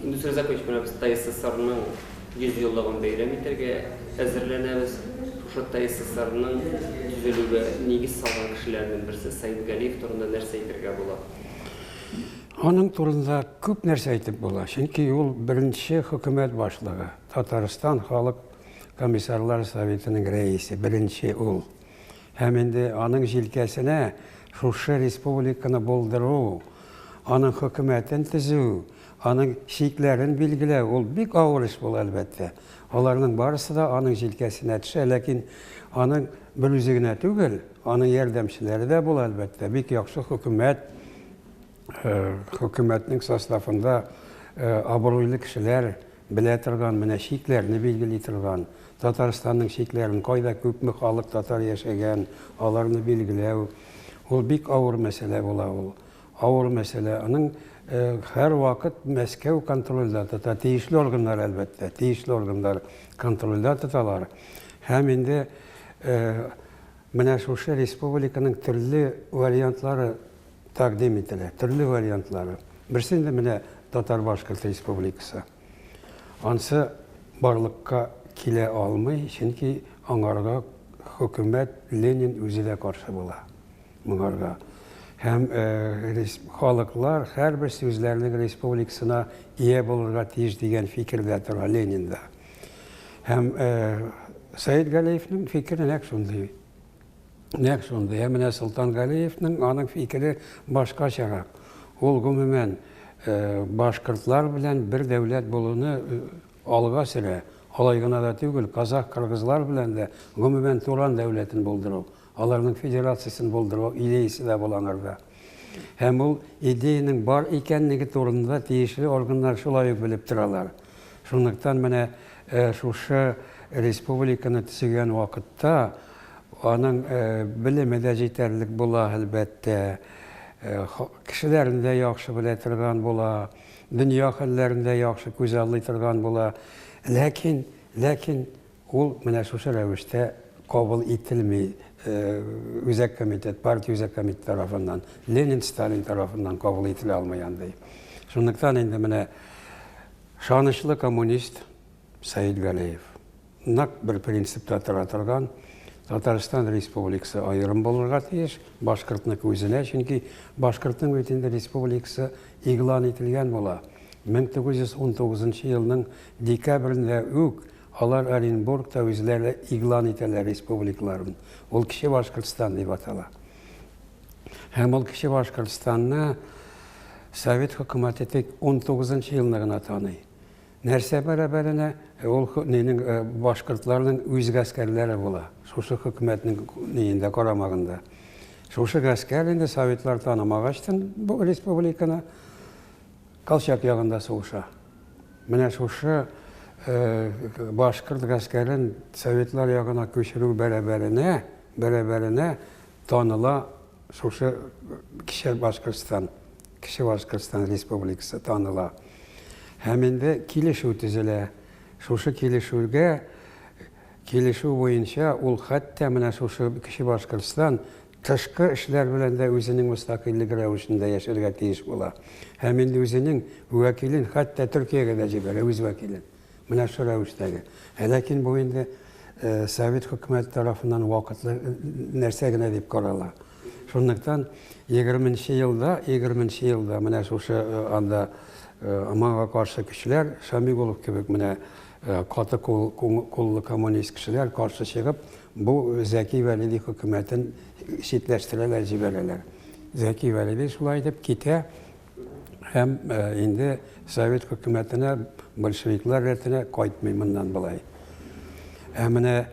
Индус Рәзакович, менә без ТАССРның 100 еллыгын бәйрәм итәргә әзерләнәбез. Шушы ТАССРның төзелүгә нигез салган кешеләрнең берсе Саид Галиев турында нәрсә әйтергә була? Аның турында күп нәрсә әйтеп була, чөнки ул беренче хөкүмәт башлыгы, Татарстан халык комиссарлар советының рәисе, беренче ул. Һәм инде аның җилкәсенә шушы республиканы булдыру, аның хөкүмәтен төзү, аның чикләрен билгеләү, ул бик авыр эш була, әлбәттә. Аларның барысы да аның җилкәсенә төшә, ләкин аның бер үзе генә түгел, аның ярдәмчеләре дә була, әлбәттә. Бик яхшы хөкүмәт, хөкүмәтнең составында абруйлы кешеләр, белә торган, менә чикләрне билгели торган, Татарстанның чикләрен, кайда күпме халык татар яшәгән, аларны билгеләү, ул бик авыр мәсьәлә була ул. Авыр мәсьәлә. Аның һәрвакыт Мәскәү контрольдә тота, тиешле органнар, әлбәттә, тиешле органнар контрольдә тоталар. Һәм инде менә шушы республиканың төрле вариантлары тәкъдим ителә, төрле вариантлары. Берсе инде менә Татар-Башкорт республикасы. Ансы барлыкка килә алмый, чөнки аңарга хөкүмәт, Ленин үзе дә каршы була моңарга. Һәм халыклар һәрберсе үзләренең республикасына ия булырга тиеш дигән фикердә тора Ленин да. Һәм Сәет Галиевнең фикере нәкъ шундый. Нәкъ шундый. Ә менә Солтан Галиевнең аның фикере башкачарак. Ул гомумән башкортлар белән бер дәүләт булуны алга сөрә. Алай гына да түгел, казах, кыргызлар белән дә гомумән Туран дәүләтен булдыру, аларның федерациясен булдыру идеясе дә була аңарда. Һәм ул идеянең бар икәнлеге турында тиешле органнар шулай ук белеп торалар. Шунлыктан менә шушы республиканы төзегән вакытта аның белеме дә җитәрлек була, әлбәттә, кешеләрне дә яхшы белә торган була, дөнья хәлләрен дә яхшы күзаллый торган була. Ләкин, ләкин ул менә шушы рәвештә кабул ителми Үзәк комитет, партия Үзәк комитеты тарафыннан, Ленин, Сталин тарафыннан кабул ителә алмый андый. Шунлыктан инде менә ышанычлы коммунист Сәет Галиев нәкъ бер принципта тора торган Татарстан Республикасы аерым булырга тиеш, башкортныкы үзенә, чөнки башкортның бит инде республикасы игълан ителгән була. 1919 елның декабрендә үк алар Оренбургта үзләре игълан итәләр республикаларын. Ул Кече Башкортстан дип атала. Һәм ул Кече Башкортстанны Совет хөкүмәте тик 19 елны гына таный. Нәрсә бәрабәренә ул нинең башкортларның үз гаскәрләре була. Шушы хөкүмәтнең ниендә карамагында. Шушы гаскәр инде советлар танымагачтын бу республиканы Колчак ягында сугыша. Менә шушы башкорт гаскәрен советлар ягына күчерү бәрабәренә, бәрабәренә таныла шушы Кече Башкортстан, Кече Башкортстан республикасы таныла. Һәм инде килешү төзелә. Шушы килешүгә килешү буенча ул хәтта менә шушы Кече Башкортстан тышкы эшләр белән дә үзенең мөстәкыйльлек рәвешендә яшәргә тиеш була. Һәм инде үзенең вәкилен хәтта Төркиягә дә җибәрә, үз вәкилен. Менә шул рәвештәге. Ә ләкин бу инде Совет хөкүмәте тарафыннан вакытлы нәрсә генә дип карала. Шунлыктан 20 елда, 20 елда менә шушы анда моңа каршы көчләр, Шамигулов кебек менә каты куллы коммунист кешеләр каршы чыгып, бу Зәки Вәлиди хөкүмәтен читләштерәләр, җибәрәләр. Зәки Вәлиди шулай итеп китә һәм инде Совет хөкүмәтенә, большевиклар рәтенә кайтмый моннан былай. Ә менә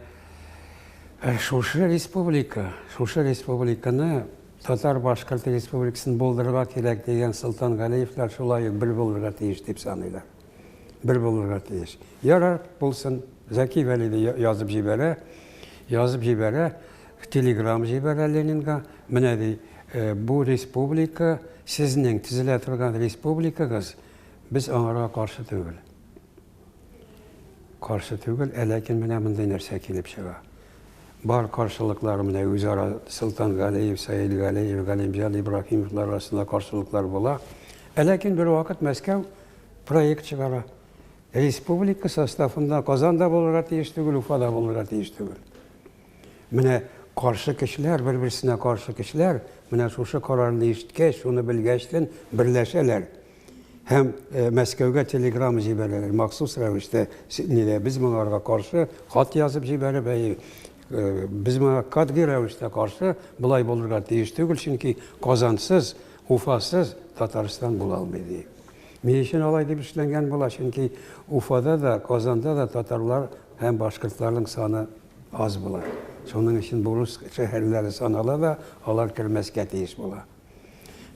шушы республика, шушы республиканы Татар-Башкорт республикасын булдырырга кирәк дигән Солтан Галиевләр шулай ук бер булырга тиеш дип саныйлар. Бер булырга тиеш. Ярар, булсын. Зәки Вәлиди язып җибәрә, язып җибәрә, телеграм җибәрә Ленинга. Менә ди, бу республика сезнең төзелә торган республикагыз, без аңарга каршы түгел. Каршы түгел, ә ләкин менә мондый нәрсә килеп чыга. Бар каршылыклар менә үзара Солтан Галиев, Сәет Галиев, Галимҗан Ибраһимовлар арасында каршылыклар була. Ә ләкин бервакыт Мәскәү проект чыгара. Республика составында Казан да булырга тиеш түгел, Уфа да булырга тиеш түгел. Менә каршы көчләр, бер-берсенә каршы көчләр, менә шушы карарны ишеткәч, шуны белгәчтен берләшәләр. Һәм Мәскәүгә телеграмма җибәрәләр, махсус рәвештә, нидә, без моңарга каршы хат язып җибәреп, әй, без моңа катгый рәвештә каршы, болай булырга тиеш түгел, чөнки Казансыз, Уфасыз Татарстан була алмый, ди. Ни өчен алай дип эшләнгән була? Чөнки Уфада да, Казанда да татарлар һәм башкортларның саны аз була. Шуның өчен бу рус шәһәрләре санала да, алар кермәскә тиеш була.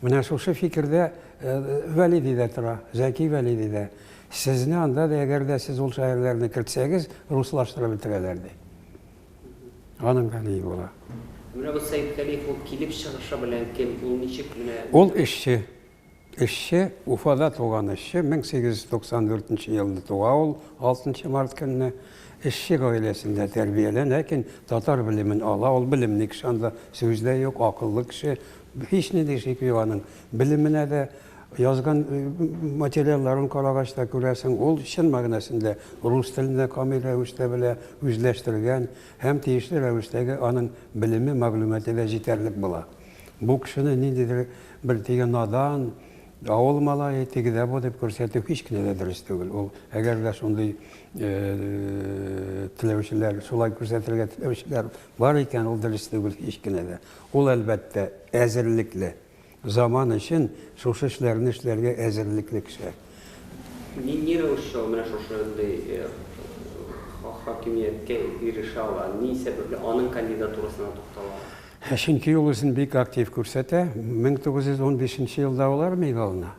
Менә шушы фикердә Вәлиди дә тора, Зәки Вәлиди дә. Сезне анда да, әгәр дә сез ул шәһәрләрне кертсәгез, руслаштырып бетерәләр, ди. Аның да ни була. Менә бу Сәетгалиев ул килеп чыгышы белән кем, ул ничек менә. Ул эшче. Эшче, Уфада туган эшче, 1894 нче елны туа ул, 6 нчы март көнне. Эшче гаиләсендә тәрбияләнә, ләкин татар белемен ала. Ул белемле кеше, анда сүз дә юк, акыллы кеше. Һичнинди шик юк аның белеменә дә, язган материалларын карагач та күрәсең, ул чын мәгънәсендә рус телен дә камил рәвештә белә, үзләштергән һәм тиешле рәвештәге аның белеме, мәгълүматы да җитәрлек була. Бу кешене ниндидер бер теге надан, авыл малае, теге дә бу дип күрсәтү һич кенә дә дөрес түгел. Ул әгәр дә шундый теләүчеләр, шулай күрсәтергә теләүчеләр бар икән, ул дөрес түгел һич кенә дә. Ул, әлбәттә, әзерлекле. Заман өчен шушы эшләрне эшләргә әзерлекле кеше. Ни, ни рәвешчә ул менә шушындый хакимияткә ирешә ала? Ни сәбәпле аның кандидатурасына туктала? Чөнки ул үзен бик актив күрсәтә. 1915 нче елда ул армиягә алына.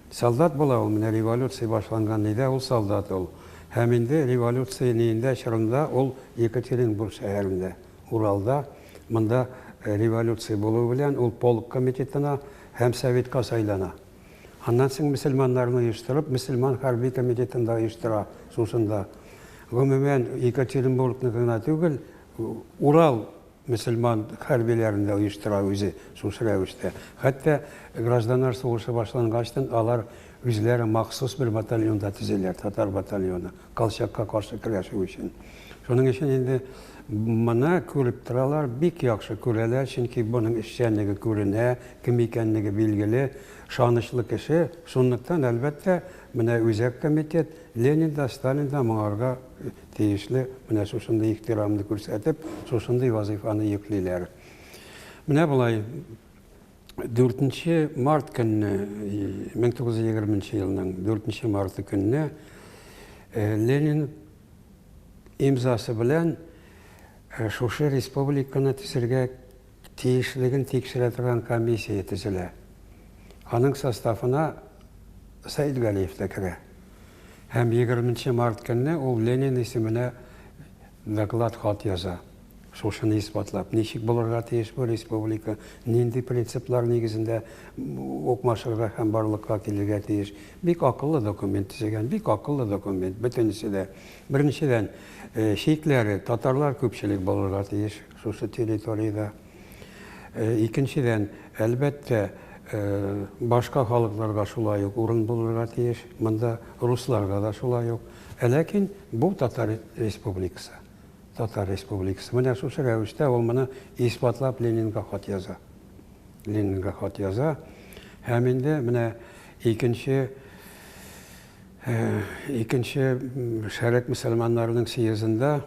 Солдат була ул, менә революция башланган нидә ул солдат ул. Һәм инде революция ниендә чорында ул Екатеринбург шәһәрендә, Уралда, монда революция булу белән ул полк комитетына һәм советка сайлана. Аннан соң мөселманнарны оештырып, мөселман хәрби комитетын да оештыра шушында. Гомумән, Екатеринбургныкы гына түгел, Урал мөселман хәрбиләрен дә оештыра үзе шушы рәвештә. Хәтта гражданнар сугышы башлангачтын алар үзләре махсус бер батальон да төзиләр, татар батальоны, Колчакка каршы көрәшү өчен. Шуның өчен инде моны күреп торалар, бик яхшы күрәләр, чөнки моның эшчәнлеге күренә, кем икәнлеге билгеле, ышанычлы кеше. Шунлыктан, әлбәттә, менә Үзәк комитет, Ленин да, Сталин да моңарга тиешле менә шушындый ихтирамны күрсәтеп, шушындый вазыйфаны йөклиләр. Менә болай 4 март көнне, 1920 елның 4 марты көнне Ленин имзасы белән шушы республиканы төзергә тиешлеген тикшерә торган комиссия төзелә. Аның составына Сәетгалиев тә керә. Һәм егерменче март көнне ул Ленин исеменә доклад хат яза. Шушыны исбатлап, ничек булырга тиеш бу республика, нинди принциплар нигезендә укмашырга һәм барлыкка килергә тиеш. Бик акыллы документ төзегән, бик акыллы документ, бөтенесе дә. Беренчедән, чикләре, татарлар күпчелек булырга тиеш шушы территориядә. Икенчедән, әлбәттә, башка халыкларга шулай ук урын булырга тиеш, монда русларга да шулай ук. Ә ләкин бу Татар республикасы, Татар республикасы. Менә шушы рәвештә ул моны исбатлап Ленинга хат яза. Ленинга хат яза. Һәм инде менә икенче икенче Шәрык мөселманнарының съездында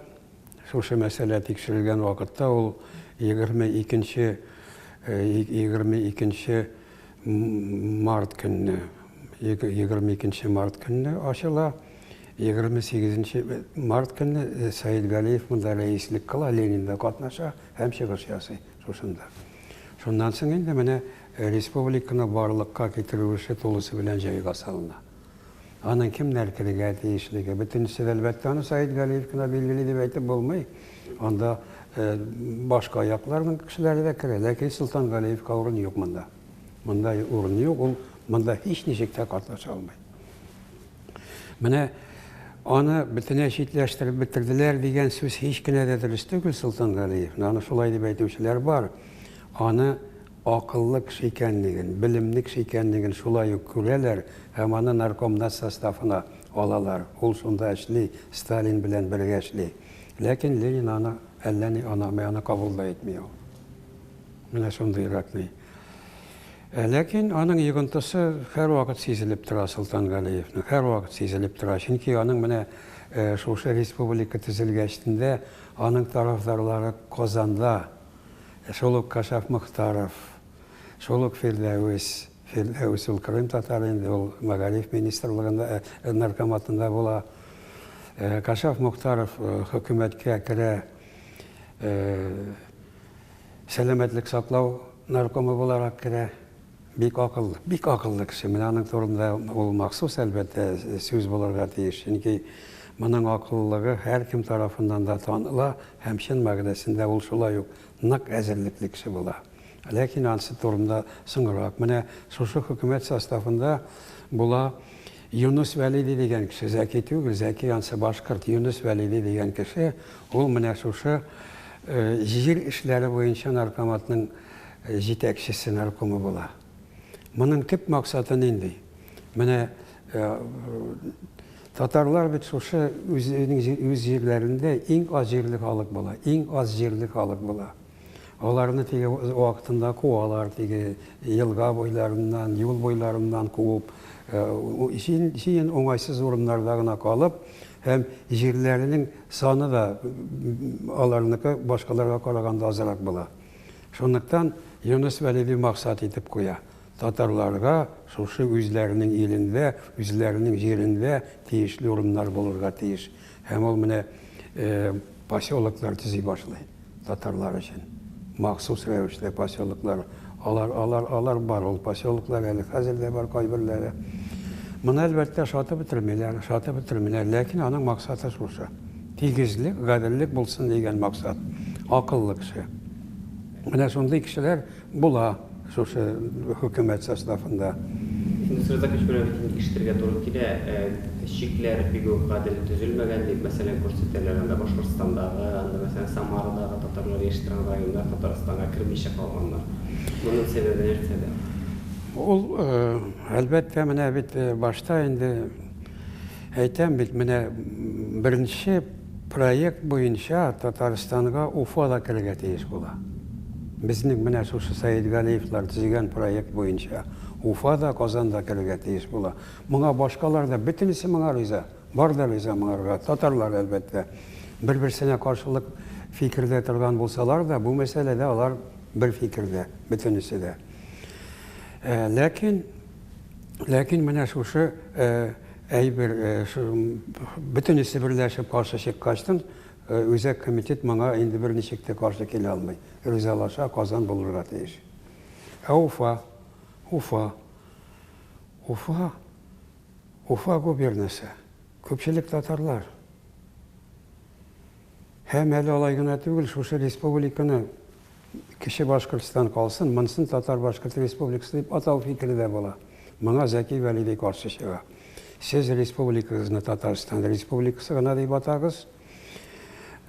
Шушы мәсьәлә тикшерелгән вакытта ул 22 нче 22 нче март көнне 22 нче март көнне ачыла. 28 нче март көнне Сәетгалиев монда рәислек кыла, Ленин да катнаша һәм чыгыш ясый шушында. Шуннан соң инде менә республиканы барлыкка китерү эше тулысы белән җайга салына. Аның кемнәр керергә тиешлеге, бөтенесе дә, әлбәттә, аны Сәет Галиев кенә билгели дип әйтеп булмый. Анда башка якларның кешеләре дә керә, ләкин Солтан Галиевка урын юк монда. Монда урын юк, ул монда һичничек тә катнаша алмый. Менә аны бөтенләй читләштереп бетерделәр дигән сүз һич кенә дә дөрес түгел Солтан Галиевны. Аны шулай дип әйтүчеләр бар. Аны акыллы кеше икәнлеген, белемле кеше икәнлеген шулай ук күрәләр һәм аны наркомнац составына алалар. Ул шунда эшли, Сталин белән бергә эшли. Ләкин Ленин аны әллә ни анамый, аны кабул да итми ул. Менә шундыйрак ни. Ләкин аның йогынтысы һәрвакыт сизелеп тора Солтангалиевның, һәрвакыт сизелеп тора. Чөнки аның менә шушы республика төзелгәчтендә аның тарафдарлары Казанда, шул ук Кашаф Мохтаров, шул ук Фирдәвес, Фирдәвес ул Крым татары инде, ул мәгариф министрлыгында, наркоматында була. Кашаф Мохтаров хөкүмәткә керә, Сәламәтлек саклау наркомы буларак керә. Бик акыллы, бик акыллы кеше. Менә аның турында ул махсус, әлбәттә, сүз булырга тиеш. Чөнки моның акыллылыгы һәркем тарафыннан да таныла һәм чын мәгънәсендә ул шулай ук нык әзерлекле кеше була. Ләкин анысы турында соңрак. Менә шушы хөкүмәт составында була Юныс Вәлиди дигән кеше, Зәки түгел, Зәки ансы башкорт, Юныс Вәлиди дигән кеше, ул менә шушы җир эшләре буенча наркоматның җитәкчесе, наркомы була. Моның төп максаты нинди? Менә татарлар бит шушы үзенең үз җирләрендә иң аз җирле халык була, иң аз җирле халык була. Аларны теге вакытында куалар, теге елга буйларыннан, юл буйларыннан куып, җыен уңайсыз урыннарда гына калып, һәм җирләренең саны да аларныкы башкаларга караганда азрак була. Шунлыктан Юныс Вәлиди максат итеп куя, татарларга шушы үзләренең илендә, үзләренең җирендә тиешле урыннар булырга тиеш. Һәм ул менә поселоклар төзи башлый татарлар өчен. Махсус рәвештә поселоклар. Алар, алар, алар бар. Ул поселоклар әле хәзер дә бар кайберләре. Моны, әлбәттә, ошатып бетермиләр, ошатып бетермиләр. Ләкин аның максаты шушы. Тигезлек, гаделлек булсын дигән максат. Акыллы кеше. Менә шундый кешеләр Була шушы хөкүмәт составында. Инде Сразакович менә бит инде ишетергә туры килә, чикләр бик үк гадел төзелмәгән дип, мәсәлән, күрсәтәләр, анда Башкортстандагы, анда, мәсәлән, Самарадагы татарлар яши торган районнар Татарстанга кермичә калганнар. Моның сәбәбе нәрсәдә? Ул, әлбәттә, менә бит башта инде әйтәм бит, менә беренче Проект буенча Татарстанга Уфа да керергә тиеш була. Безнең менә шушы Сәетгалиевлар төзегән проект буенча Уфа да, Казан да керергә тиеш була. Моңа башкалар да, бөтенесе моңа риза. Бар да риза моңарга. Татарлар, әлбәттә. Бер-берсенә каршылык фикердә торган булсалар да, бу мәсьәләдә алар бер фикердә, бөтенесе дә. Ләкин, ләкин менә шушы Әйбер, бөтенесе берләшеп каршы чыккачтын, Үзәк Комитет моңа инде берничек тә каршы килә алмый. Ризалаша, Казан булырга тиеш. Ә Уфа? Уфа. Уфа, Уфа губернасы. Күпчелек татарлар. Һәм әле алай гына түгел, шушы республиканы Кече Башкортстан калсын, монысын Татар-Башкорт республикасы дип атау фикере дә була. Моңа Зәки Вәлиди каршы чыга. Сез республикагызны Татарстан республикасы гына дип атагыз.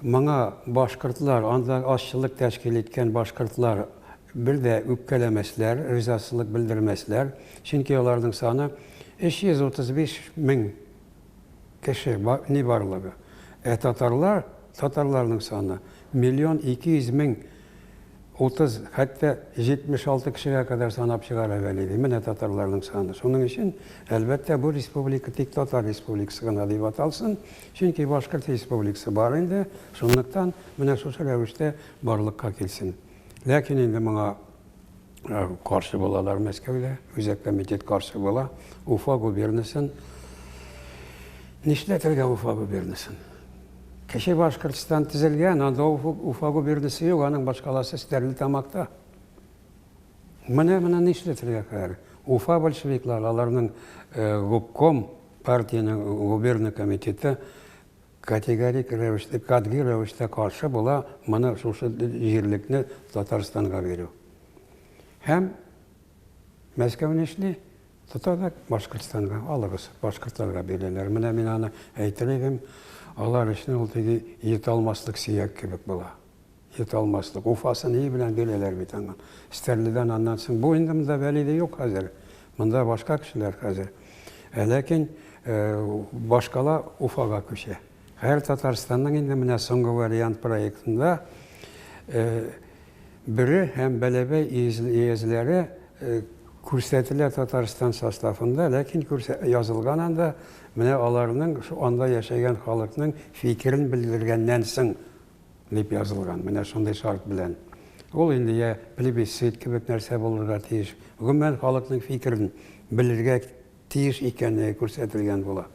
Моңа башкортлар, анда азчылык тәшкил иткән башкортлар бер дә үпкәләмәсләр, ризасызлык белдермәсләр. Чөнки аларның саны 335 мең кеше нибарлыгы. Ә татарлар, татарларның саны 1 200 000 30, хәтта 76 кешегә кадәр санап чыгара Вәлиди. Менә татарларның саны. Шуның өчен, әлбәттә, бу республика тик Татар республикасы гына дип аталсын. Чөнки Башкорт республикасы бар инде. Шунлыктан менә шушы рәвештә барлыкка килсен. Ләкин инде моңа каршы булалар Мәскәүдә, Үзәк комитет каршы була. Уфа губернасын нишләтергә Уфа губернасын? Кече Башкортстан төзелгән, анда Уфа губернасы юк, аның башкаласы Стәрлетамакта. Менә менә нишләтергә хәзер? Уфа большевиклары, аларның губком партиянең губерна комитеты категорик рәвештә, катгый рәвештә каршы була моны шушы җирлекне Татарстанга бирү. Һәм Мәскәү нишли? Тота да Башкортстанга алыгыз, башкортларга бирәләр. Менә мин аны әйтер идем, алар өчен ул теге йоталмаслык сөяк кебек була. Йота алмаслык. Уфасы ние белән бирәләр бит аңа. Стәрледән аннан соң. Бу инде монда Вәли дә юк хәзер. Монда башка кешеләр хәзер. Ә ләкин башкала Уфага күчә. Хәер, Татарстанның инде менә соңгы вариант проектында Бөре һәм Бәләбәй өязләре күрсәтелә Татарстан составында, ләкин язылган анда менә аларның анда яшәгән халыкның фикерен белдергәннән соң дип язылган, менә шундый шарт белән. Ул инде я плебисцит кебек нәрсә булырга тиеш, гомумән халыкның фикерен белергә тиеш икәнлеге күрсәтелгән була.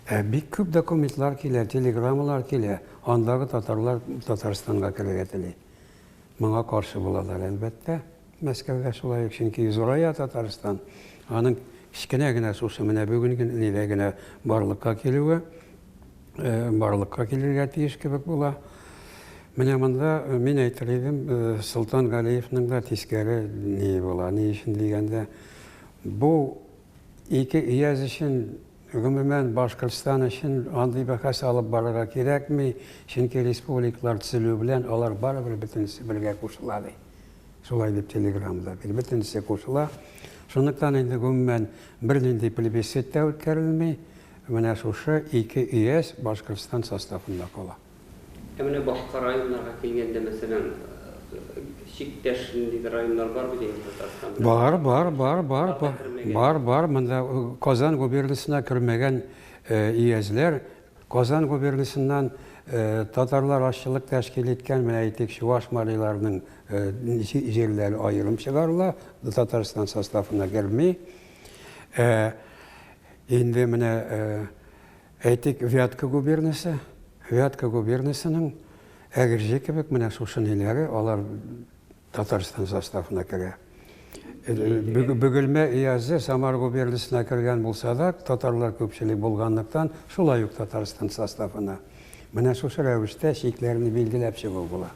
Ә бик күп документлар килә, телеграммалар килә, андагы татарлар Татарстанга керергә тели. Моңа каршы булалар, әлбәттә, Мәскәүдә шулай ук, чөнки зурая Татарстан, аның кечкенә генә шушы менә бүгенге нидә генә барлыкка килүе, барлыкка килергә тиеш кебек була. Менә монда мин әйтер идем, Солтан Галиевның да тискәре ние була. Ни өчен дигәндә, Бу ике өяз өчен, гомумән, Башкортстан өчен андый бәхәс алып барырга кирәкми, чөнки республикалар төзелү белән алар барыбер бөтенесе бергә кушыла, ди. Шулай дип телеграммада бир, бөтенесе кушыла. Шунлыктан инде, гомумән, бернинди плебисцит та үткәрелми, менә шушы ике өяз Башкортстан составында кала. Ә менә башка районнарга килгәндә, мәсәлән, чиктәш ниндидер районнар бар бит инде Татарстан белән. Бар, бар, бар, бар, бар, бар, бар. Монда Казан губернасына кермәгән өязләр, Казан губернасыннан татарлар азчылык тәшкил иткән, менә әйтик, чуваш мариларның җирләре аерым чыгарыла, Татарстан составына керми. Инде менә Әйтик, Вятка губернасы, Вятка губернасының Әгерҗе кебек менә шушы ниләре, алар Татарстан составына керә. Бөгелмә өязе Самар губернасына кергән булса да, татарлар күпчелек булганлыктан, шулай ук Татарстан составына. Менә шушы рәвештә чикләрне билгеләп чыгу була.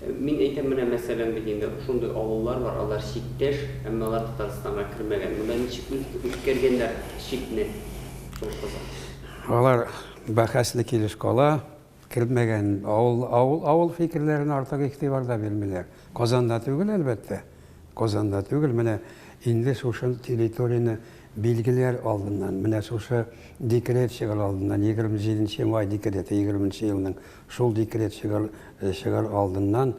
Мин әйтәм, менә мәсәлән бит инде шундый авыллар бар, алар чиктәш, әмма алар Татарстанга кермәгән. Монда ничек үткәргәннәр чикне? Шул кызык. Алар бәхәсле килеш кала, кермәгән авыл, авыл, авыл фикерләренә артык игътибар да бирмиләр. Казанда түгел, әлбәттә. Казанда түгел, менә инде шушы территорияне билгеләр алдыннан, менә шушы декрет чыгар алдыннан, 27 нче май декреты, 20 нче елның шул декрет чыгар, чыгар алдыннан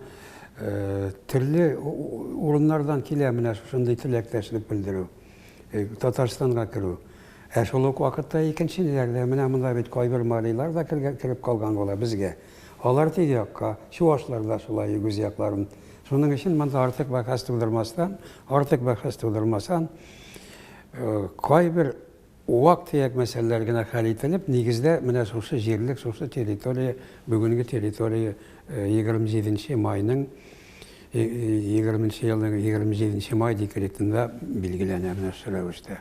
төрле урыннардан килә менә шушындый теләктәшлек белдерү, Татарстанга керү. Ә шул ук вакытта икенче ниләрдә, менә монда бит кайбер марилар да кереп калган була безгә. Алар теге якка, чуашлар да шулай үз якларын. Шуның өчен монда артык бәхәс тудырмастан, артык бәхәс тудырмасан, кайбер вак-төяк мәсьәләләр генә хәл ителеп, нигездә менә шушы җирлек, шушы территория, бүгенге территория 27 нче майның 20 нче елның 27 нче май декретында билгеләнә менә шушы рәвештә.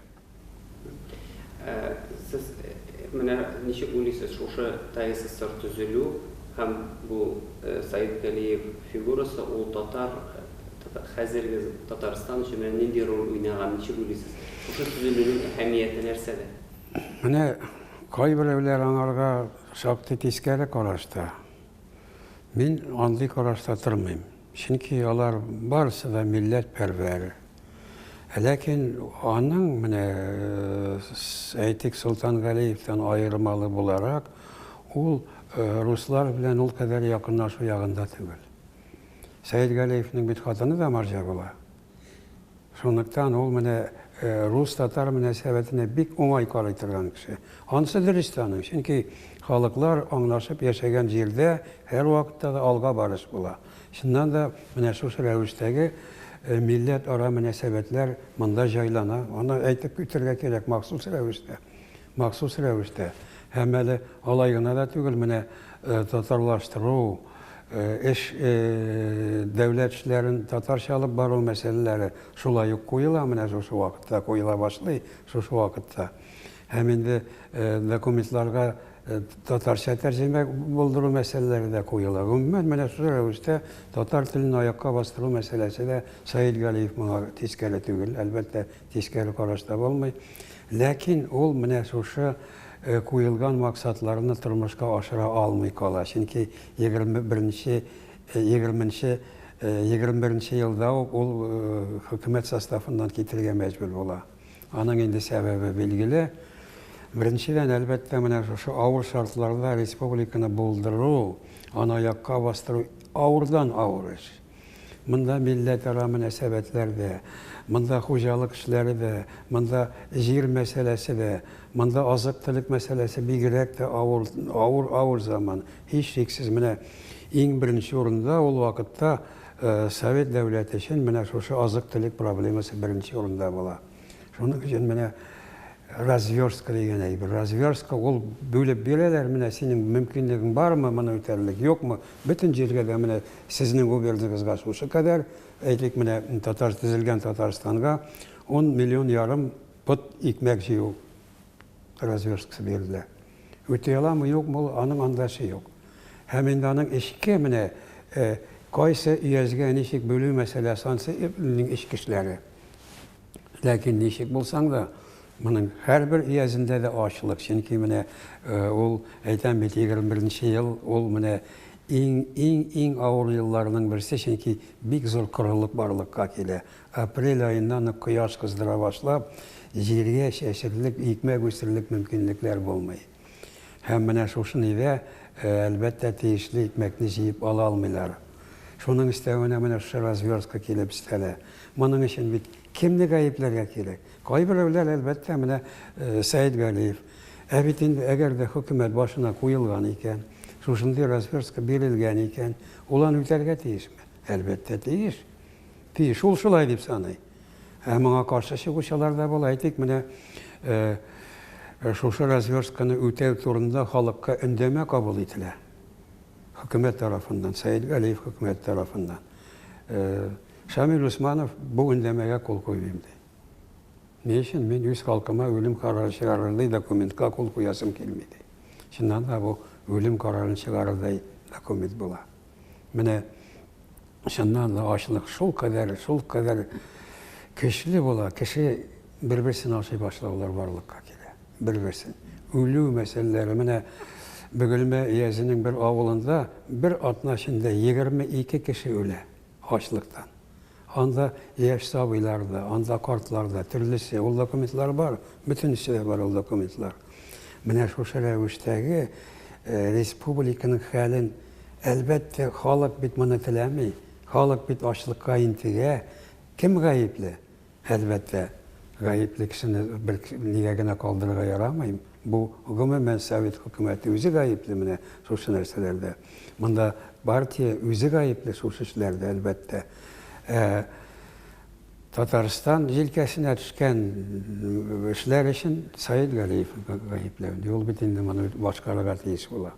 Сез менә ничек уйлыйсыз, шушы ТАССР төзелү һәм бу Саид Галиев фигурасы ул татар, хәзерге Татарстан өчен менә нинди роль уйнаган, ничек уйлыйсыз? Шушы төзелүнең әһәмияте нәрсәдә? Менә кайберәүләр аңарга шактый тискәре карашта. Мин андый карашта тормыйм. Чөнки алар барысы да милләтпәрвәр. Ләкин аның менә, әйтик, Солтангалиевтән аермалы буларак, ул руслар белән ул кадәр якынлашу ягында түгел. Сәетгалиевнең бит хатыны да марҗа була. Шунлыктан ул менә рус-татар мөнәсәбәтенә бик уңай карый торган кеше. Анысы дөрес тә аның, чөнки халыклар аңлашып яшәгән җирдә һәрвакытта да алга барыш була. Чыннан да, менә шушы рәвештәге милләтара мөнәсәбәтләр монда җайлана. Аны әйтеп үтәргә кирәк, махсус рәвештә. Махсус рәвештә. Һәм әле алай гына да түгел, менә татарлаштыру, эш, дәүләт эшләрен татарча алып бару мәсьәләләре шулай ук куела, менә шушы вакытта куела башлый, шушы вакытта. Һәм инде документларга татарча тәрҗемә булдыру мәсьәләләре дә куела. Гомумән, менә шушы рәвештә татар телен аякка бастыру мәсьәләсе дә Сәет Галиев моңа тискәре түгел, әлбәттә, тискәре карашта булмый. Ләкин ул менә шушы куелган максатларны тормышка ашыра алмый кала. Чөнки 21 нче Егерменче, 21 нче елда ук ул хөкүмәт составыннан китергә мәҗбүр була. Аның инде сәбәбе билгеле. Беренчедән, әлбәттә, менә шушы авыр шартларда республиканы булдыру, аны аякка бастыру авырдан авыр эш. Монда милләтара мөнәсәбәтләр дә, монда хуҗалык эшләре дә, монда җир мәсьәләсе дә, монда азык-төлек мәсьәләсе бигрәк тә авыр, авыр, авыр заман. Һичшиксез, менә иң беренче урында ул вакытта Совет дәүләте өчен менә шушы азык-төлек проблемасы беренче урында була. Шуның өчен менә разверстка дигән әйбер. Разверстка ул бүлеп бирәләр, менә синең мөмкинлегең бармы моны үтәрлек, юкмы? Бөтен җиргә дә менә сезнең губернагызга шушы кадәр, әйтик, менә татар төзелгән Татарстанга 10 миллион ярым пот икмәк җыю разверсткасы бирелә. Үти аламы, юкмы ул, аның анда эше юк. Һәм инде аның эчке менә кайсы өязгә ничек бүлү мәсьәләсе, ансы эчке эшләре. Ләкин ничек булсаң да, моның һәрбер өязендә дә ачлык, чөнки менә ул, әйтәм бит, 21 нче ел, ул менә иң, иң, иң авыр елларның берсе, чөнки бик зур корылык барлыкка килә. Апрель аеннан ук кояш кыздыра башлап, җиргә чәчерлек, икмәк үстерерлек мөмкинлекләр булмый. Һәм менә шушы нидә, әлбәттә, тиешле икмәкне җыеп ала алмыйлар. Шуның өстәвенә менә шушы разверстка килеп өстәлә. Моның өчен бит кемне гаепләргә кирәк? Кайберәүләр, әлбәттә, менә Сәетгалиев. Ә бит инде әгәр дә хөкүмәт башына куелган икән, шушындый разверстка бирелгән икән, ул аны үтәргә тиешме? Әлбәттә, тиеш. Тиеш. Ул шулай дип саный. Ә моңа каршы чыгучылар да була. Әйтик, менә шушы разверстканы үтәү турында халыкка өндәмә кабул ителә. Хөкүмәт тарафыннан, Сәетгалиев хөкүмәте тарафыннан. Шамил Усманов бу өндәмәгә кул куймыйм ди. Ни өчен? Мин үз халкыма үлем карары чыгарырдай документка кул куясым килми ди. Чыннан да бу үлем карарын чыгарырдай документ була. Менә чыннан да ачлык шулкадәр, шулкадәр көчле була, кеше бер-берсен ашый башлаулар барлыкка килә. Бер-берсен. Үлү мәсьәләләре. Менә Бөгелмә өязенең бер авылында бер атна эчендә 22 кеше үлә ачлыктан. Анда яшь сабыйлар да, анда картлар да, төрлесе. Ул документлар бар, бөтенесе дә бар ул документлар. Менә шушы рәвештәге республиканың хәлен, әлбәттә, халык бит моны теләми, халык бит ачлыкка интегә. Кем гаепле? Әлбәттә, гаепле кешене бер нигә генә калдырырга ярамый. Бу, гомумән, совет хөкүмәте үзе гаепле менә шушы нәрсәләрдә. Монда партия үзе гаепле шушы эшләрдә, әлбәттә. Ә Татарстан җилкәсенә төшкән эшләр өчен Саид Галиев гаепле. Ул бит инде моны башкарырга тиеш була.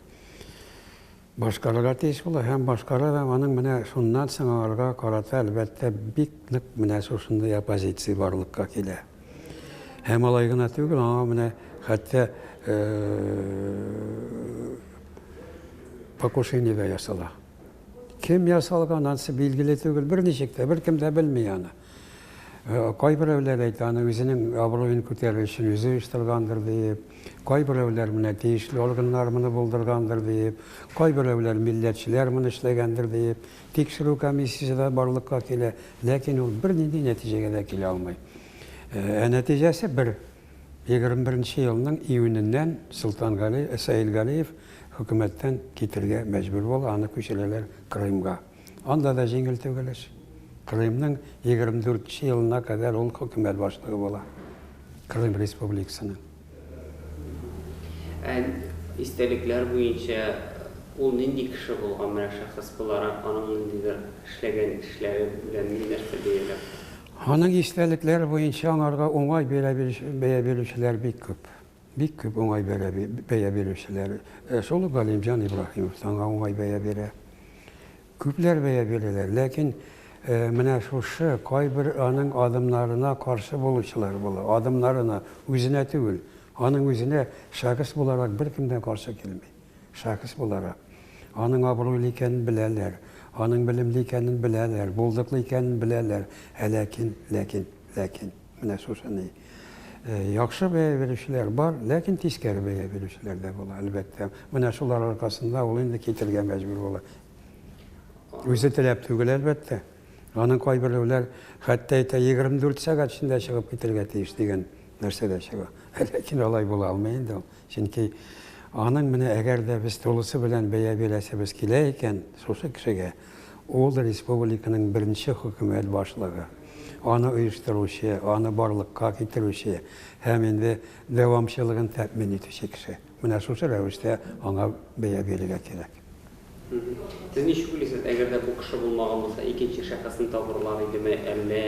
Башкарырга тиеш була һәм башкара да, аның менә шуннан соң аңарга карата, әлбәттә, бик нык менә шушындый оппозиция барлыкка килә. Һәм алай гына түгел, аңа менә хәтта покушение дә ясала. Кем ясалган, анысы билгеле түгел, берничек тә, беркем дә белми аны. Кайберәүләр әйтә, аны үзенең абруен күтәрер өчен үзе оештыргандыр диеп, кайберәүләр менә тиешле органнар моны булдыргандыр диеп, кайберәүләр милләтчеләр моны эшләгәндер диеп, тикшерү комиссиясе дә барлыкка килә, ләкин ул бернинди нәтиҗәгә дә килә алмый. Ә нәтиҗәсе бер, 21 нче елның июненнән Солтангали, Сәетгалиев хөкүмәттән китергә мәҗбүр була, аны күчерәләр Крымга. Анда да җиңел түгел эш. Крымның 24 нче елына кадәр ул хөкүмәт башлыгы була. Крым республикасының. Ә истәлекләр буенча ул нинди кеше булган, менә шәхес буларак аның ниндидер эшләгән эшләре белән ни нәрсә бәяләп? Аның истәлекләре буенча аңарга уңай бәя бирүчеләр бик күп. Бик күп уңай бәя бирүчеләр. Шул ук Галимҗан Ибраһимов та аңа уңай бәя бирә. Күпләр бәя бирәләр, ләкин менә шушы кайбер аның адымнарына каршы булучылар була. Адымнарына, үзенә түгел. Аның үзенә шәхес буларак беркем дә каршы килми. Шәхес буларак. Аның абруйлы икәнен беләләр, аның белемле икәнен беләләр, булдыклы икәнен беләләр. Ә ләкин, ләкин, ләкин. Менә шушы ни. Яхшы бәя бирүчеләр бар, ләкин тискәре бәя бирүчеләр дә була, әлбәттә. Менә шулар аркасында ул инде китергә мәҗбүр була. Үзе теләп түгел, әлбәттә. Аның кайберәүләр хәтта әйтә, 24 сәгать эчендә чыгып китәргә тиеш дигән нәрсә дә чыга. Ләкин алай була алмый инде ул. Чөнки аның менә әгәр дә без тулысы белән бәя бирәсебез килә икән шушы кешегә, ул республиканың беренче хөкүмәт башлыгы, аны оештыручы, аны барлыкка китерүче һәм инде дәвамчылыгын тәэмин итүче кеше. Менә шушы рәвештә аңа бәя бирергә кирәк. Сез ничек уйлыйсыз, әгәр дә бу кеше булмаган булса, икенче шәхесне табырлар идеме, әллә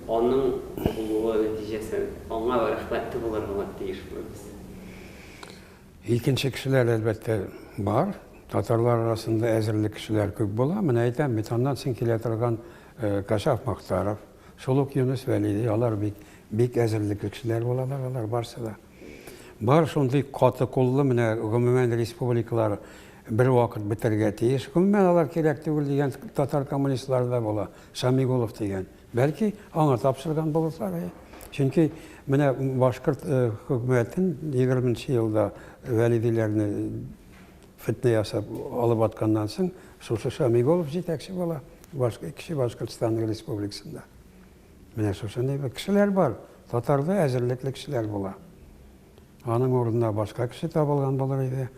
аның булуы нәтиҗәсен аңа рәхмәтле булырга тиешме без? Икенче кешеләр, әлбәттә, бар. Татарлар арасында әзерле кешеләр күп була. Менә әйтәм бит, аннан соң килә торган Кашаф Мохтаров, шул ук Юныс Вәлиди, алар бик, бик әзерлекле кешеләр булалар, алар барсы да. Бар шундый каты куллы, менә гомумән республикалар бер вакыт бетәргә тиеш. Гомумән алар кирәк түгел дигән татар коммунистлары да була. Шамигулов дигән. Бәлки аңа тапшырган булырлар. Чөнки менә башкорт хөкүмәтен 20 елда Вәлидиләрне фетнә ясап алып атканнан соң шушы Шамигулов җитәкче була Кече Башкортстан республикасында. Менә шушындый бер кешеләр бар. Татарда әзерлекле кешеләр була. Аның урынына башка кеше табылган булыр иде.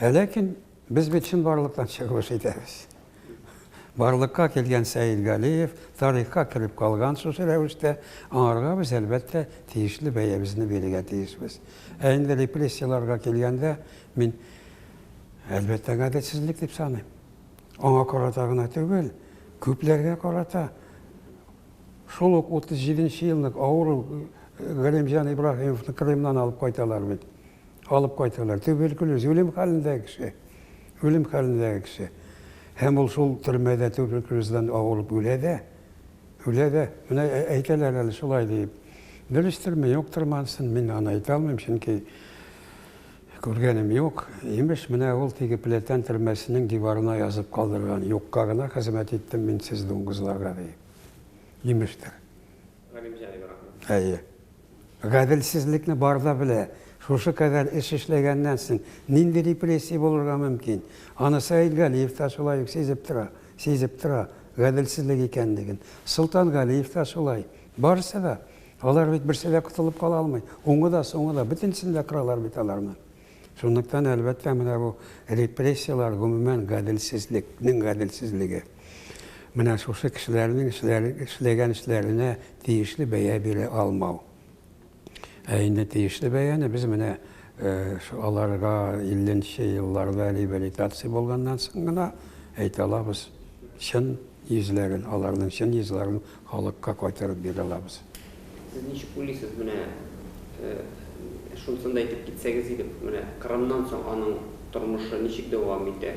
Ә ләкин без бит чынбарлыктан чыгып эш итәбез. Барлыкка килгән Сәет Галиев тарихка кереп калган шушы рәвештә, аңарга без, әлбәттә, тиешле бәябезне бирергә тиешбез. Ә инде репрессияләргә килгәндә, мин, әлбәттә, гаделсезлек дип саныйм. Аңа карата гына түгел, күпләргә карата. Шул ук 37 нче елны авыру Галимҗан Ибраһимовны Крымнан алып кайталар бит. Алып кайталар. Туберкулез, үлем хәлендәге кеше. Үлем хәлендәге кеше. Һәм ул шул төрмәдә туберкулездан авырып үлә дә. Үлә дә. Менә әйтәләр әле шулай диеп. Дөрестерме, юктырмы анысын мин аны әйтә алмыйм, чөнки күргәнем юк. Имеш, менә ул теге Пләтән төрмәсенең диварына язып калдырган, Юкка гына хезмәт иттем мин сез дуңгызларга, диеп. Имештер. Галимҗан Ибраһимов. Әйе. Гаделсезлекне бар да белә. Шушы кадәр эш эшләгәннән соң, нинди репрессия булырга мөмкин? Аны Сәет Галиев та шулай ук сизеп тора, сизеп тора гаделсезлек икәнлеген. Солтан Галиев та шулай. Барысы да. Алар бит берсе дә котылып кала алмый. Уңы да, соңы да, бөтенесен дә кыралар бит аларны. Шунлыктан, әлбәттә, менә бу репрессияләр, гомумән, гаделсезлекнең гаделсезлеге. Менә шушы кешеләрнең эшләгән эшләренә тиешле бәя бирә алмау. Ә инде тиешле бәяне без менә аларга 50 нче елларда реабилитация булганнан соң гына әйтә алабыз. Чын йөзләрен, аларның чын йөзләрен халыкка кайтарып бирә алабыз. Сез ничек уйлыйсыз, менә шунысын да әйтеп китсәгез иде, менә Кырымнан соң аның тормышы ничек дәвам итә?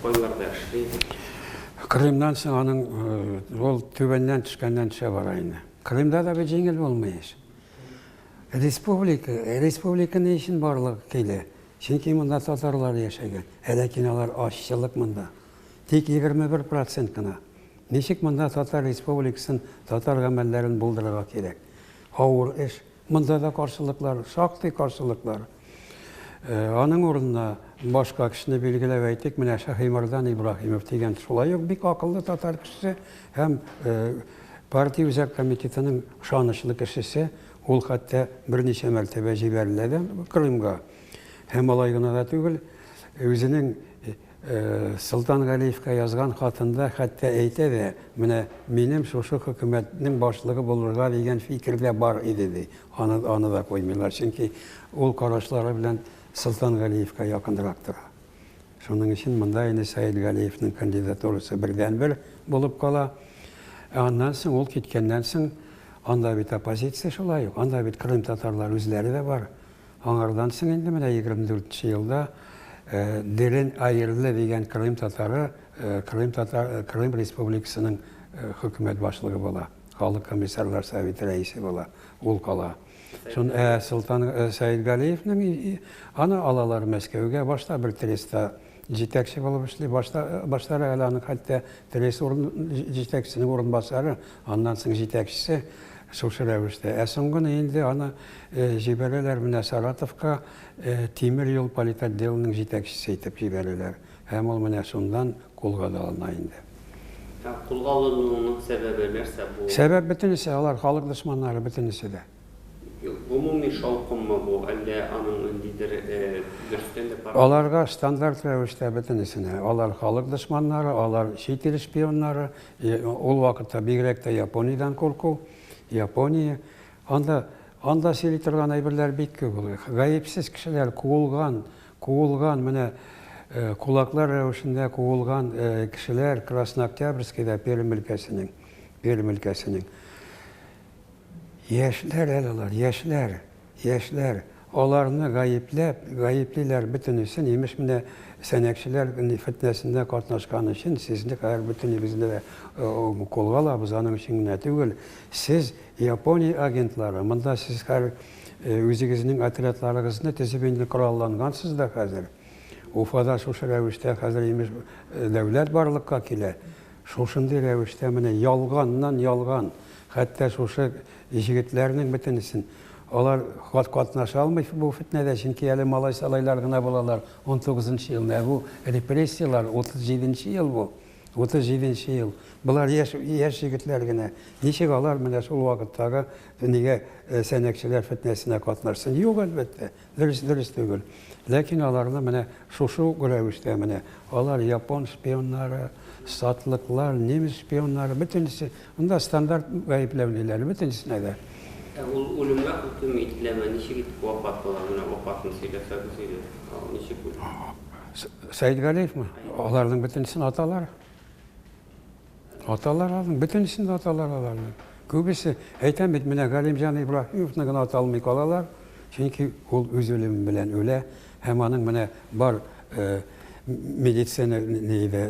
Кайларда эшли? Крымнан соң аның ул түбәннән төшкәннән төшә бара инде. Крымда да бит җиңел булмый эш. Республика, республика ни өчен барлыкка килә? Чөнки монда татарлар яшәгән. Ә ләкин алар азчылык монда. Тик 21 процент кына. Ничек монда Татар республикасын, татар гамәлләрен булдырырга кирәк? Авыр эш. Монда да каршылыклар, шактый каршылыклар. Аның урынына башка кешене билгеләп әйтик, менә Шаһимәрдан Ибраһимов дигән шулай ук бик акыллы татар кешесе һәм партия үзәк комитетының ышанычлы кешесе, ул хәтта берничә мәртәбә җибәрелә дә Крымга. Һәм алай гына да түгел, үзенең Солтан Галиевка язган хатында хәтта әйтә дә, менә минем шушы хөкүмәтнең башлыгы булырга дигән фикер дә бар иде, ди. Аны, аны да куймыйлар, чөнки ул карашлары белән Солтан Галиевка якынрак тора. Шуның өчен монда инде Сәет Галиевнең кандидатурасы бердәнбер булып кала. Ә аннан соң, ул киткәннән соң, анда бит оппозиция шулай ук, анда бит Крым татарлары үзләре дә бар. Аңардан соң инде менә 24 нче елда Дерен Айерле дигән Крым татары Крым татар Крым Республикасының хөкүмәт башлыгы була. Халык комиссарлар советы рәисе була. Ул кала. Шун ә Солтан Сәетгалиевнең аны алалар Мәскәүгә. Башта бер треста җитәкче булып эшли. Башта баштарак әле аның хәтта трест урын җитәкчесенең урынбасары, аннан соң җитәкчесе. Шушы рәвештә. Ә соңгыны инде аны җибәрәләр менә Саратовка тимер юл политотделының җитәкчесе итеп җибәрәләр. Һәм ул менә шуннан кулга да алына инде. Ә кулга алынуының сәбәбе нәрсә бу? Сәбәп бөтенесе, алар халык дошманнары бөтенесе дә. Гомуми шаукыммы бу, әллә аның ниндидер дөрестән дә пар. Аларга стандарт рәвештә бөтенесенә. Алар халык дошманнары, алар чит ил шпионнары. Ул вакытта бигрәк тә Япониядән курку. Япония. Анда, анда сөйли торган әйберләр бик күп ул. Гаепсез кешеләр куылган, куылган, менә кулаклар рәвешендә куылган кешеләр Краснооктябрьскийда, Пермь өлкәсенең, Пермь өлкәсенең. Яшьләр әле алар, яшьләр, яшьләр. Аларны гаепләп, гаеплиләр бөтенесен, имеш менә сәнәкчеләр фетнәсендә катнашкан өчен сезне хәзер бөтенебезне дә кулга алабыз, аның өчен генә түгел. Сез Япония агентлары, монда сез хәзер үзегезнең отрядларыгызны төзеп инде кораллангансыз да хәзер. Уфада шушы рәвештә хәзер имеш дәүләт барлыкка килә. Шушындый рәвештә менә ялганнан ялган, хәтта шушы җегетләрнең бөтенесен, алар катнаша алмый бу фетнәдә, чөнки әле малай-салайлар гына булалар, унтугызынчы елны, ә бу репрессияләр, 37 нче ел бу, 37 нче ел. Болар яшь, яшь җегетләр генә. Ничек алар менә шул вакыттагы нигә сәнәкчеләр фетнәсенә катнашсын? Юк, әлбәттә. Дөрес, дөрес түгел. Ләкин аларны менә шушы ук рәвештә менә алар япон шпионнары, сатлыклар, немец шпионнары, бөтенесе, монда стандарт гаепләүлеләр, бөтенесенә дә. Ә ул үлемгә хөкем ителәме, ничек итеп вафат була, менә вафатын сөйләсәгез иде, ничек үлә? Сәетгалиевме? Аларның бөтенесен аталар. Аталар аларның, бөтенесен дә аталар аларның. Күбесе, әйтәм бит, менә Галимҗан Ибраһимовны гына ата алмый калалар, чөнки ул үз үлеме белән үлә һәм аның менә бар медицина нидә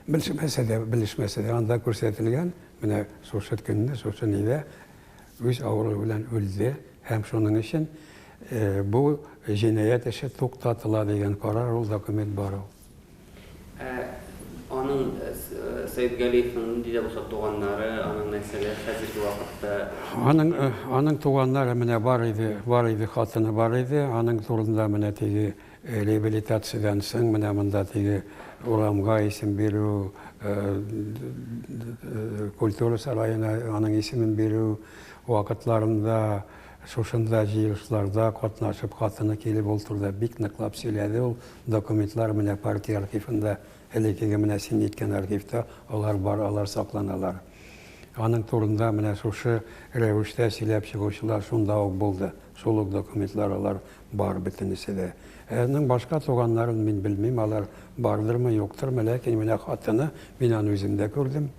белешмәсе дә, белешмәсе дә анда күрсәтелгән, менә шушы көнне, шушы нидә үз авыруы белән үлде һәм шуның өчен бу җинаять эше туктатыла дигән карар, ул документ бар ул. Ә аның Сәетгалиевның нинди дә булса туганнары, аның нәрсәләр хәзерге вакытта? Аның аның туганнары менә бар иде, бар иде, хатыны бар иде. Аның турында менә теге реабилитациядән соң менә монда теге урамга исем бирү, культура сараена аның исемен бирү вакытларында шушында җыелышларда катнашып, хатыны килеп ул турыда бик ныклап сөйләде ул. Документлар менә партия архивында, элеккеге менә син әйткән архивта алар бар, алар сакланалар. Аның турында менә шушы рәвештә сөйләп чыгучылар шунда ук булды. Шул ук документлар алар бар бөтенесе дә. Ә аның башка туганнарын мин белмим, алар бардырмы, юктырмы, ләкин менә хатыны, мин аны үзем дә күрдем.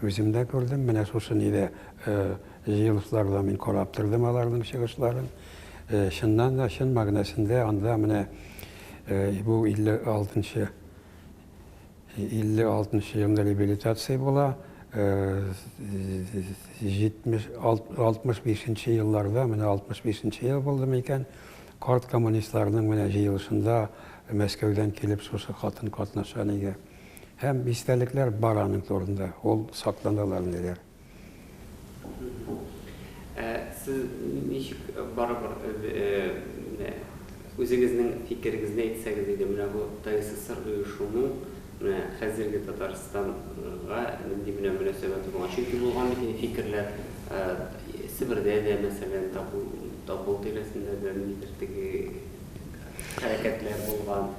Үзем дә күрдем, менә шушы нидә җыелышларда мин карап тордым аларның чыгышларын. Чыннан да, чын мәгънәсендә анда менә бу 56 нчы 56 нчы елны реабилитация була. 70 65 нче елларда, менә 65 нче ел булды микән, карт коммунистларның менә җыелышында Мәскәүдән килеп шушы хатын катнаша нигә. Һәм истәлекләр бар аның турында, ул сакланалар ниләр. Ә сез ничек барыбер менә үзегезнең фикерегезне әйтсәгез иде, менә бу ТССР оешуның менә хәзерге Татарстанга нинди менә мөнәсәбәте булган? Чөнки булган бит инде фикерләр, Себердә дә, мәсәлән, Табыл тирәсендә дә ниндидер теге хәрәкәтләр булган.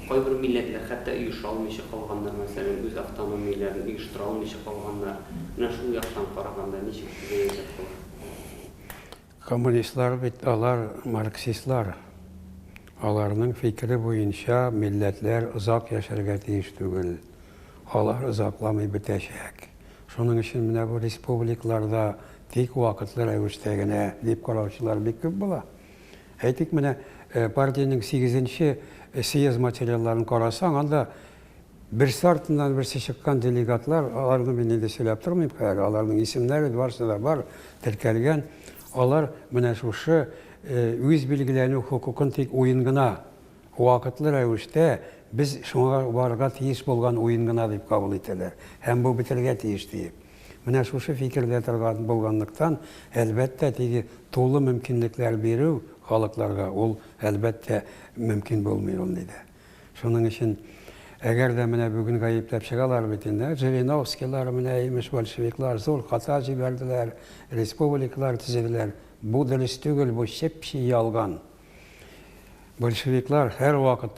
Кайбер милләтләр хәтта оеша алмыйча калганнар, мәсәлән, үз автономияләрен оештыра алмыйча калганнар. Менә шул яктан караганда ничек бәяләп була? Коммунистлар бит алар марксистлар. Аларның фикере буенча милләтләр озак яшәргә тиеш түгел. Алар озакламый бетәчәк. Шуның өчен менә бу республикларда тик вакытлы рәвештә генә дип караучылар бик күп була. Әйтик, менә партиянең сигезенче съезд материалларын карасаң, анда берсе артыннан берсе чыккан делегатлар, аларны мин инде сөйләп тормыйм хәзер, аларның исемнәре барысы да бар, теркәлгән. Алар менә шушы үз билгеләнү хокукын тик уен гына, вакытлы рәвештә без шуңа барырга тиеш булган уен гына дип кабул итәләр. Һәм бу бетергә тиеш диеп. Менә шушы фикердә торган булганлыктан, әлбәттә, теге тулы мөмкинлекләр бирү халыкларга, ул, әлбәттә, мөмкин булмый ул нидә. Шуның өчен, әгәр дә менә бүген гаепләп чыгалар бит инде, Жириновскийлар, менә, имеш, большевиклар зур хата җибәрделәр, республикалар төзеделәр. Бу дөрес түгел, бу чеп-чи ялган. Большевиклар һәрвакыт,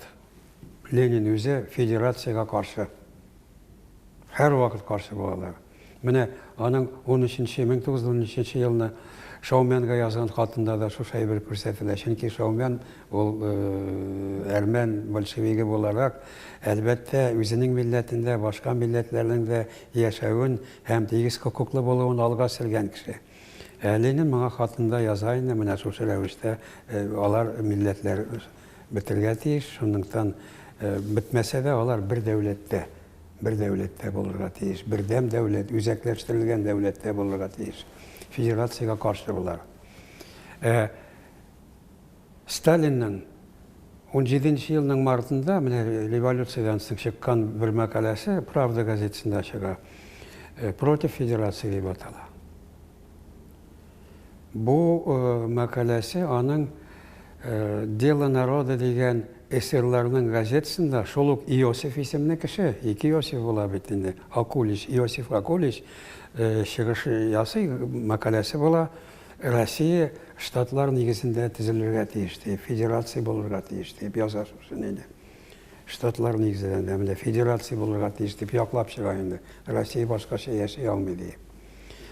Ленин үзе федерациягә каршы. Һәрвакыт каршы булалар. Менә аның унөченче, 1913 елны Шаумянга язган хатында да шушы әйбер күрсәтелә. Чөнки Шаумян ул әрмән большевигы буларак, әлбәттә, үзенең милләтендә башка милләтләрнең дә яшәвен һәм тигез хокуклы булуын алга сөргән кеше. Ә Ленин моңа хатында яза инде, менә шушы рәвештә алар милләтләр бетергә тиеш, шунлыктан бетмәсә дә алар бер дәүләттә, бер дәүләттә булырга тиеш, бердәм дәүләт, үзәкләштерелгән дәүләттә булырга тиеш. Федерациягә каршы болар. Ә Сталинның 17 елның мартында, менә революциядән соң чыккан бер мәкаләсе Правда газетасында чыга. Против федерации дип атала. Бу мәкаләсе аның Дело народа дигән эсерларның газетасында шул ук Иосиф исемле кеше, ике Иосиф була бит инде, Акулич, Иосиф Акулич чыгыш ясый, мәкаләсе була, Россия штатлар нигезендә төзелергә тиеш дип, федерация булырга тиеш дип яза шушы инде. Штатлар нигезендә менә федерация булырга тиеш дип яклап чыга инде. Россия башкача яши алмый диеп.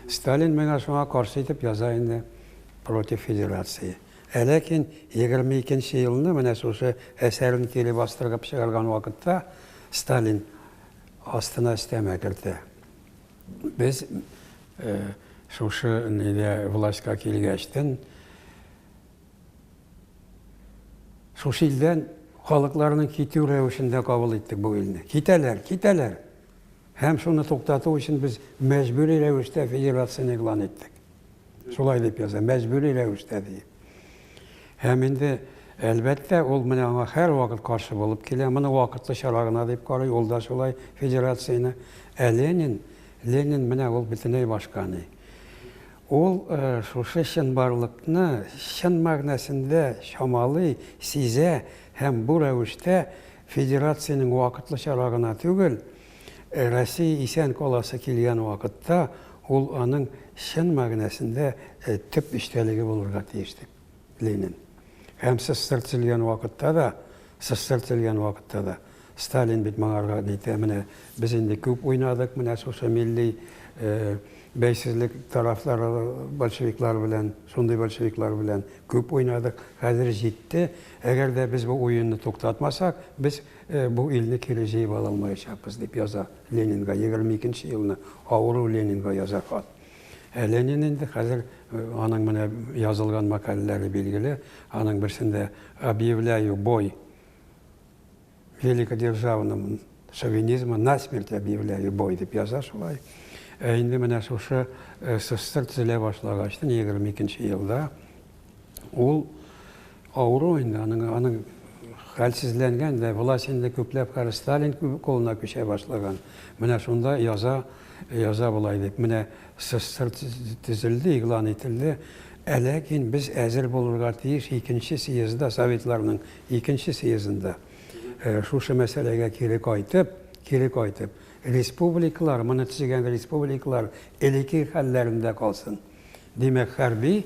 Сталин менә шуңа каршы итеп яза инде против федерации. Ә ләкин 22 нче елны менә шушы әсәрен кире бастырып чыгарган вакытта Сталин астына өстәмә кертә. Без шушы нидә властька килгәчтен шушы илдән халыкларның китү рәвешендә кабул иттек бу илне. Китәләр, китәләр. Һәм шуны туктату өчен без мәҗбүри рәвештә федерацияне игълан иттек. Шулай дип яза, мәҗбүри рәвештә ди. Һәм инде, әлбәттә, ул менә аңа һәрвакыт каршы булып килә. Моны вакытлы чара гына дип карый, ул да шулай федерацияне. Ә Ленин, Ленин менә ул бөтенләй башка ни. Ул шушы чынбарлыкны чын мәгънәсендә чамалый, сизә һәм бу рәвештә федерациянең вакытлы чара гына түгел, Россия исән каласы килгән вакытта ул аның чын мәгънәсендә төп эчтәлеге булырга тиеш дип Ленин. Һәм СССР төзелгән вакытта да, СССР төзелгән вакытта да Сталин бит моңарга әйтә, менә без инде күп уйнадык, менә шушы милли бәйсезлек тарафдары большевиклар белән, шундый большевиклар белән күп уйнадык, хәзер җитте, әгәр дә без бу уенны туктатмасак, без бу илне кире җыеп ала алмаячакбыз, дип яза Ленинга, 22 нче елны авыру Ленинга яза хат. Ә Ленин инде хәзер аның менә язылган мәкаләләре билгеле, аның берсендә объявляю бой великодержавному шовинизму, на смерть объявляю бой дип яза шулай. Ә инде менә шушы СССР төзелә башлагач, 22 елда ул авыру инде, аның, аның хәлсезләнгән дә, власть инде күпләп хәзер Сталин кулына күчә башлаган. Менә шунда яза, яза болай дип. Менә СССР төзелде, игълан ителде. Ә ләкин без әзер булырга тиеш икенче съездда, Советларның икенче съездында шушы мәсьәләгә кире кайтып, кире кайтып, республикалар, моны төзегән республикалар элекке хәлләрендә калсын. Димәк, хәрби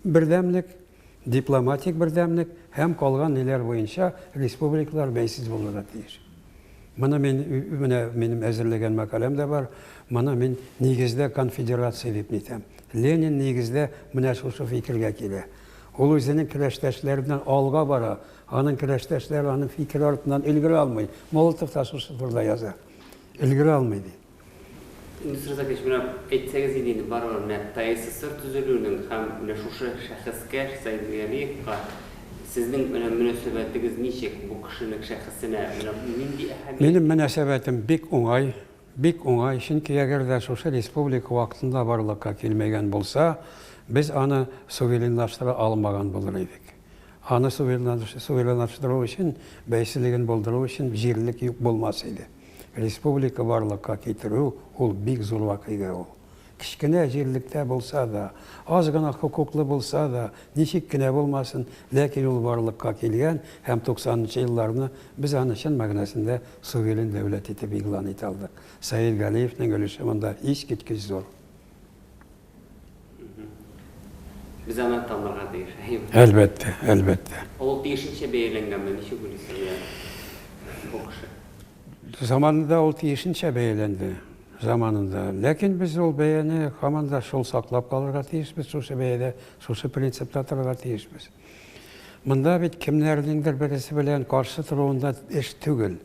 бердәмлек, дипломатик бердәмлек һәм калган ниләр буенча республикалар бәйсез булырга тиеш. Моны мин, менә минем әзерләгән мәкаләм дә бар, моны мин нигездә конфедерация дип нитәм. Ленин нигездә менә шушы фикергә килә. Ул үзенең көрәштәшләреннән алга бара, аның көрәштәшләре аның фикере артыннан өлгерә алмый. Молотов та шушы турыда яза. Өлгерә алмый ди. Илдус Разакович, менә әйтсәгез иде инде, барыбер менә ТАССР төзелүнең һәм менә шушы шәхескә, Сәйдгалиевка сезнең менә мөнәсәбәтегез ничек, бу кешенең шәхесенә менә нинди әһәмият? Минем мөнәсәбәтем бик уңай, бик уңай, чөнки әгәр дә шушы республика вакытында барлыкка килмәгән булса, без аны суверенлаштыра алмаган булыр идек. Аны суверенлаштыру өчен, бәйсезлеген булдыру өчен җирлек юк булмас иде. Республика барлыкка китерү ул бик зур вакыйга ул. Кечкенә җирлектә булса да, аз гына хокуклы булса да, ничек кенә булмасын, ләкин ул барлыкка килгән һәм 90 нчы елларны без аны чын мәгънәсендә суверен дәүләт итеп игълан итә алдык. Сәет Галиевнең өлеше монда искиткеч зур. Без аны танырга тиеш, әйеме? Әлбәттә, әлбәттә. Ул тиешенчә бәяләнгәнме, ничек уйлыйсыз, менә бу кеше? Заманында ул тиешенчә бәяләнде. Заманында. Ләкин без ул бәяне һаман да шул саклап калырга тиешбез, шушы бәядә, шушы принципта торырга тиешбез. Монда бит кемнәрнеңдер бересе белән каршы торуында эш түгел.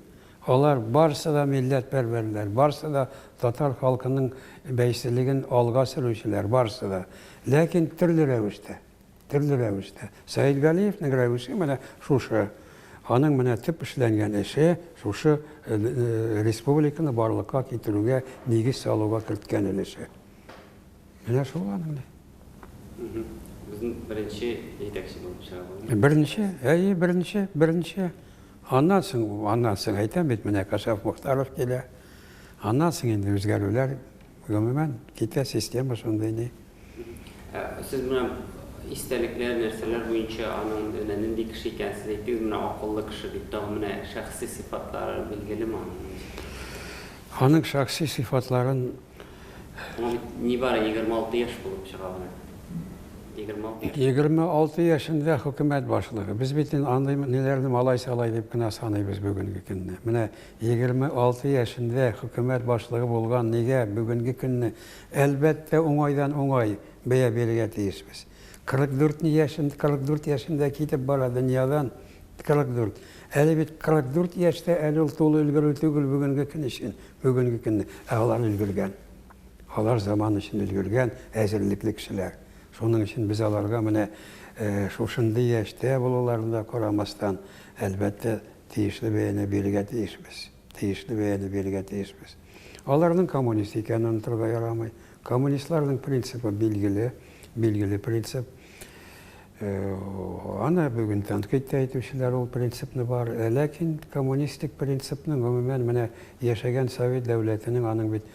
Алар барысы да милләтпәрвәрләр, барысы да татар халкының бәйсезлеген алга сөрүчеләр, барысы да. Ләкин төрле рәвештә. Төрле рәвештә. Сәетгалиевнең рәвеше менә шушы. Аның менә төп эшләнгән эше шушы республиканы барлыкка китерүгә нигез салуга керткән өлеше. Менә шул аның. Безнең беренче җитәкче булып чыга бу. Беренче, әйе, беренче, беренче. Аннан соң, аннан соң әйтәм бит, менә Кашаф Мохтаров килә. Аннан соң инде үзгәрүләр гомумән китә, система шундый ни. Ә сез менә истәлекләр, нәрсәләр буенча аның менә нинди кеше икәнен сез әйттегез, менә акыллы кеше дип, тагын менә шәхси сыйфатлары билгелеме аның ничек? Аның шәхси сыйфатларын. Аңа бит нибары 26 яшь булып чыга менә. 26 яшь. 26 яшендә хөкүмәт башлыгы. Без бит инде андый ниләрне малай-салай дип кенә саныйбыз бүгенге көнне. Менә 26 яшендә хөкүмәт башлыгы булган нигә бүгенге көнне Әлбәттә, уңайдан уңай бәя бирергә тиешбез. 44 яшен, 44 яшендә китеп бара дөньядан, 44. Әле бит 44 яшьтә әле ул тулы өлгерү түгел бүгенге көн өчен, бүгенге көнне. Ә алар өлгергән. Алар заман өчен өлгергән, әзерлекле кешеләр. Шуның өчен без аларга менә шушындый яшьтә булуларына да карамастан, әлбәттә, тиешле бәяне бирергә тиешбез. Тиешле бәяне бирергә тиешбез. Аларның коммунист икәнен онытырга ярамый. Коммунистларның принципы билгеле, билгеле принцип. Аны бүген тәнкыйть тә итүчеләр ул принципны бар. Ләкин коммунистик принципның гомумән менә яшәгән совет дәүләтенең аның бит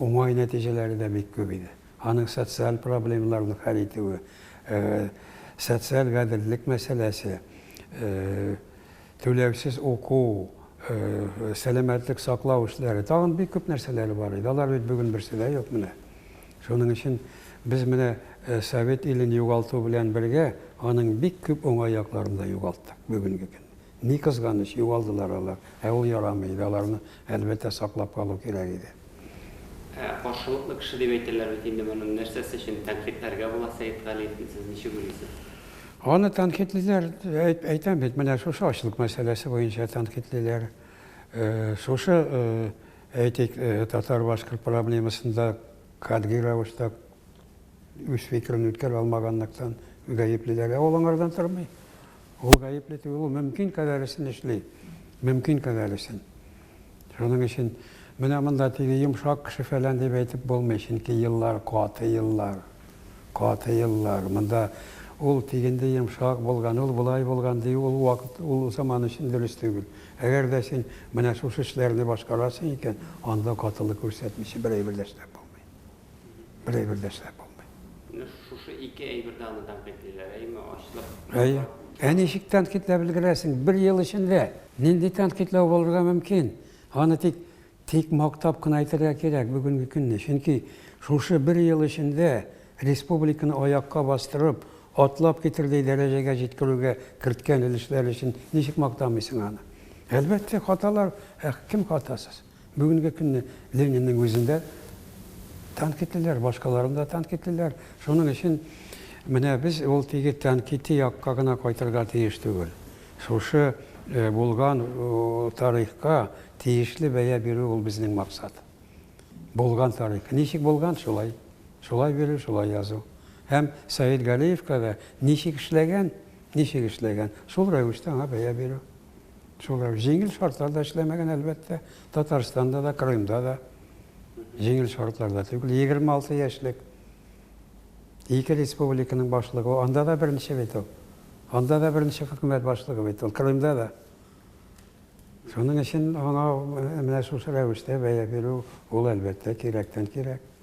уңай нәтиҗәләре дә бик күп иде. Аның социаль проблемаларны хәл итүе, социаль гаделлек мәсьәләсе, Түләүсез уку, сәламәтлек саклау эшләре, тагын бик күп нәрсәләре бар иде. Алар бит бүген берсе дә юк менә. Шуның өчен без менә совет илен югалту белән бергә аның бик күп уңай якларын да югалттык бүгенге көн. Ни кызганыч, югалдылар алар. Ә ул ярамый иде, аларны, әлбәттә, саклап калу кирәк иде. Ә каршылыклы кеше дип әйтәләр бит инде моны. Нәрсәсе өчен тәнкыйтьләргә була Сәетгалиевне, сез ничек уйлыйсыз? Аны тәнкыйтьлиләр, әйтәм бит, менә шушы ачлык мәсьәләсе буенча тәнкыйтьлиләр. Шушы, әйтик, татар-башкорт проблемасында катгый рәвештә үз фикерен үткәрә алмаганлыктан гаеплиләр. Ә ул аңардан тормый. Ул гаепле түгел, ул мөмкин кадәресен эшли. Мөмкин кадәресен. Шуның өчен менә монда теге йомшак кеше фәлән дип әйтеп булмый, чөнки еллар каты еллар. Каты еллар. Монда ул тегенде йомшак булган, ул болай булган дию ул вакыт, ул заман өчен дөрес түгел. Әгәр дә син менә шушы эшләрне башкарасың икән, анда катылык күрсәтмичә бер әйбер дә эшләп булмый. Бер әйбер дә эшләп булмый. Менә шушы ике әйбердә аны тәнкыйтьлиләр, әйеме? Ачлык. Әйе. Ә ничек тәнкыйтьләп өлгерәсең? Бер ел эчендә нинди тәнкыйтьләү булырга мөмкин? Аны тик тик мактап кына әйтергә кирәк бүгенге көнне. Чөнки шушы бер ел эчендә республиканы аякка бастырып, атлап китердәй дәрәҗәгә җиткерүгә керткән өлешләр өчен ничек мактамыйсың аны? Әлбәттә, хаталар, ә кем хатасыз? Бүгенге көнне Ленинның үзен дә тәнкыйтьлиләр, башкаларын да тәнкыйтьлиләр. Шуның өчен менә без ул теге тәнкыйти якка гына кайтырга тиеш түгел. Шушы булган тарихка тиешле бәя бирү ул безнең максат. Булган тарих. Ничек булган, шулай. Шулай бирү, шулай язу. Һәм Сәет Галиевка да ничек эшләгән, ничек эшләгән, шул рәвештә аңа бәя бирү. Шулай ук җиңел шартларда эшләмәгән, әлбәттә. Татарстанда да, Крымда да җиңел шартларда түгел. 26 яшьлек ике республиканың башлыгы, анда да беренче бит ул. Анда да беренче хөкүмәт башлыгы бит ул, Крымда да. Шуның өчен аңа менә шушы рәвештә бәя бирү, ул, әлбәттә, кирәктән кирәк.